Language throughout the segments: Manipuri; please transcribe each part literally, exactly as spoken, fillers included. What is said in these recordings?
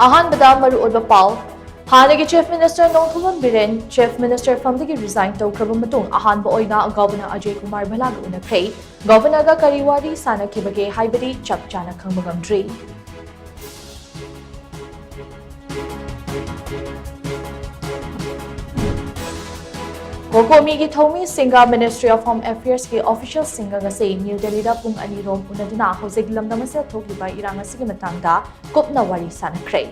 ꯑꯍꯥꯟꯕꯗ ꯃꯔꯨꯑꯣꯏꯕ ꯄꯥꯎ꯫ ꯍꯥꯟꯅꯒꯤ Chief Minister Nongthombam Biren Chief Minister ꯐꯝꯗꯒꯤ resign ꯇꯧꯈ꯭ꯔꯕ ꯃꯇꯨꯡ ꯑꯍꯥꯟꯕ ꯑꯣꯏꯅ Governor ꯑꯖꯌ ꯀꯨꯃꯥꯔ ꯚꯜꯂꯥꯒ ꯎꯅꯈ꯭ꯔꯦ꯫ Governorꯒ ꯀꯔꯤ ꯋꯥꯔꯤ ꯁꯥꯟꯅꯈꯤꯕꯒꯦ ꯍꯥꯏꯕꯗꯤ ꯆꯞ ꯆꯥꯅ ꯈꯪꯕ ꯉꯝꯗ꯭ꯔꯤ꯫ ꯀꯣꯀꯣꯃꯤꯒꯤ ꯊꯧꯃꯤꯁꯤꯡꯒ Ministry of Home Affairsꯀꯤ officialꯁꯤꯡꯒ ꯉꯁꯤ ꯅ꯭ꯌꯨ ꯗꯦꯜꯂꯤꯗ ꯄꯨꯡ ꯑꯅꯤ ꯔꯣꯝ ꯎꯅꯗꯨꯅ ꯍꯧꯖꯤꯛ ꯂꯝꯗꯝ ꯑꯁꯤꯗ ꯊꯣꯛꯂꯤꯕ ꯏꯔꯥꯡ ꯑꯁꯤꯒꯤ ꯃꯇꯥꯡꯗ ꯀꯨꯞꯅ ꯋꯥꯔꯤ ꯁꯥꯟꯅꯈ꯭ꯔꯦ꯫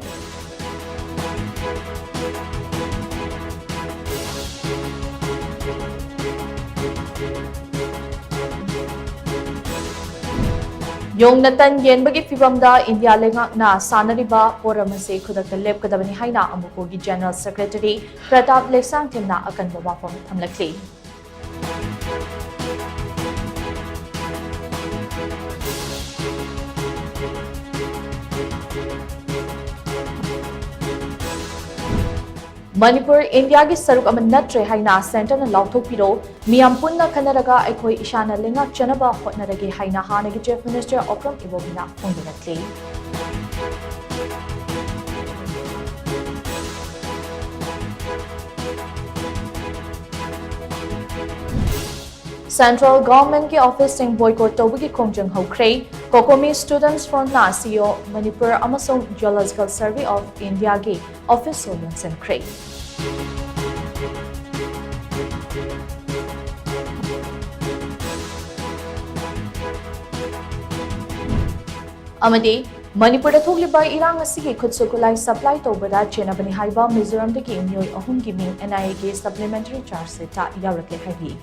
ꯌꯣꯡ ꯅꯇꯟ ꯌꯦꯟꯕꯒꯤ ꯐꯤꯚꯝꯗ ꯏꯟꯗꯤꯌꯥ ꯂꯩꯉꯥꯛꯅ ꯁꯥꯟꯅꯔꯤꯕ ꯄꯣꯔꯝ ꯑꯁꯤ ꯈꯨꯗꯛꯇ ꯂꯦꯞꯀꯗꯕꯅꯤ ꯍꯥꯏꯅ ꯑꯃꯨꯀꯣꯒꯤ General Secretary ꯄ꯭ꯔꯇꯥꯞ ꯂꯩꯁꯥꯡꯊꯦꯝꯅ ꯑꯀꯟꯕ ꯋꯥꯐꯝ ꯊꯝꯂꯛꯂꯤ꯫ ꯃꯅꯤꯄꯨꯔ ꯏꯟꯗꯤꯌꯥꯒꯤ ꯁꯔꯨꯛ ꯑꯃ ꯅꯠꯇ꯭ꯔꯦ ꯍꯥꯏꯅ Centreꯅ ꯂꯥꯎꯊꯣꯛꯄꯤꯔꯣ, ꯃꯤꯌꯥꯝ ꯄꯨꯟꯅ ꯈꯟꯅꯔꯒ ꯑꯩꯈꯣꯏ ꯏꯁꯥꯅ ꯂꯩꯉꯥꯛꯆꯅꯕ ꯍꯣꯠꯅꯔꯒꯦ ꯍꯥꯏꯅ ꯍꯥꯟꯅꯒꯤ Chief Minister Okram ꯏꯕꯣꯕꯤꯅ ꯐꯣꯡꯗꯣꯔꯛꯂꯤ꯫ Central Governmentꯀꯤ officeꯁꯤꯡ boycott ꯇꯧꯕꯒꯤ ꯈꯣꯡꯖꯪ ꯍꯧꯈ꯭ꯔꯦ꯫ ꯀꯣꯀꯣꯃꯤ Students Frontꯅ CEO ꯃꯅꯤꯄꯨꯔ ꯑꯃꯁꯨꯡ Geological Survey of Indiaꯒꯤ officeꯁꯨ ꯂꯣꯟꯁꯤꯟꯈ꯭ꯔꯦ꯫ ꯑꯃꯗꯤ ꯃꯅꯤꯄꯨꯔꯗ ꯊꯣꯛꯂꯤꯕ ꯏꯔꯥꯡ ꯑꯁꯤꯒꯤ ꯈꯨꯠꯁꯨ ꯈꯨꯠꯂꯥꯏ supply ꯇꯧꯕꯗ ꯆꯦꯟꯅꯕꯅꯤ ꯍꯥꯏꯕ ꯃꯤꯖꯣꯔꯥꯝꯗꯒꯤ ꯃꯤꯑꯣꯏ ꯑꯍꯨꯝꯒꯤ ꯃꯤꯡ NIAꯒꯤ supplementary charge sheetꯇ ꯌꯥꯎꯔꯛꯂꯦ ꯍꯥꯏꯔꯤ꯫